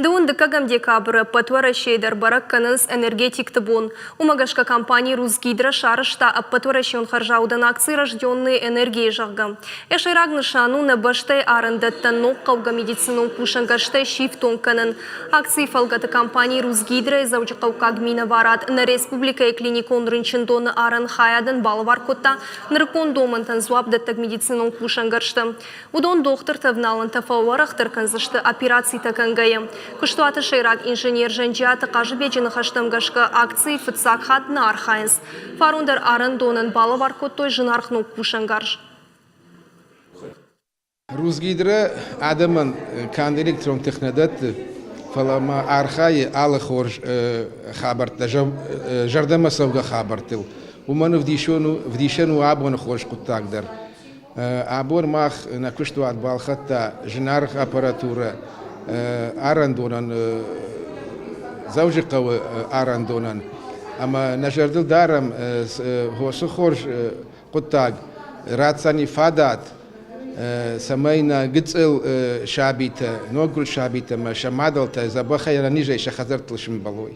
Дыууын дыккӕгӕм декабры ӕппӕт Уӕрӕсейы дӕр бӕрӕг кӕнынц энергетикты бон. Уымӕ гӕсгӕ компани «Русгидро» сарӕзта ӕппӕтуӕрӕсеон хӕрзаудӕн акци «Рожденные энергией», зӕгъгӕ. Йӕ сӕйраг нысан у нӕ бӕстӕйы арӕндӕттӕн ног хъӕугӕ медицинон кусӕнгӕрзтӕй сифтонг кӕнын. Акцийы фӕлгӕты компани «Русгидро»-йы дзӕуджыхъӕуккаг минӕварад нӕ республикӕйы клиникон рынчындоны арӕн хайадӕн балӕвар кодта нырыккон домӕнтӕн дзуапдӕттӕг медицинон кусӕнгӕрзтӕ. Уыдон дохтырты авналӕнтӕ фӕуӕрӕхдӕр кӕндзысты операцитӕ кӕнгӕйӕ. Куыстуаты сӕйраг инженер Зӕнджиаты Хъазыбеджы ныхӕстӕм гӕсгӕ акцийы фыццаг хатт нӕ архайынц. Фарон дӕр арӕндонӕн балӕвар кодтой зынаргъ ног кусӕнгарз. Русгидро адӕмӕн канд электрон тых нӕ дӕтты, фӕлӕ ма архайы алы хорз хабӕрттӕ, зӕрдӕмӕцӕугӕ хабӕрттыл. Уымӕн ӕвдисӕн у абоны хорз хъуыддаг дӕр. Абон мах нӕ куыстуат балхӕдта зынаргъ аппаратурӕ арӕндонӕн, Дзӕуджыхъӕуы арӕндонӕн. Ӕмӕ нӕ зӕрдыл дарӕм хосы хорз хъуыддаг, ратдзӕни фадат, цӕмӕй нӕ гыццыл сабитӕ, ноггуырд сабитӕ ӕмӕ сӕ мадӕлтӕ дзӕбӕхӕй ӕнӕнизӕй сӕ хӕдзӕрттыл сымбӕлой.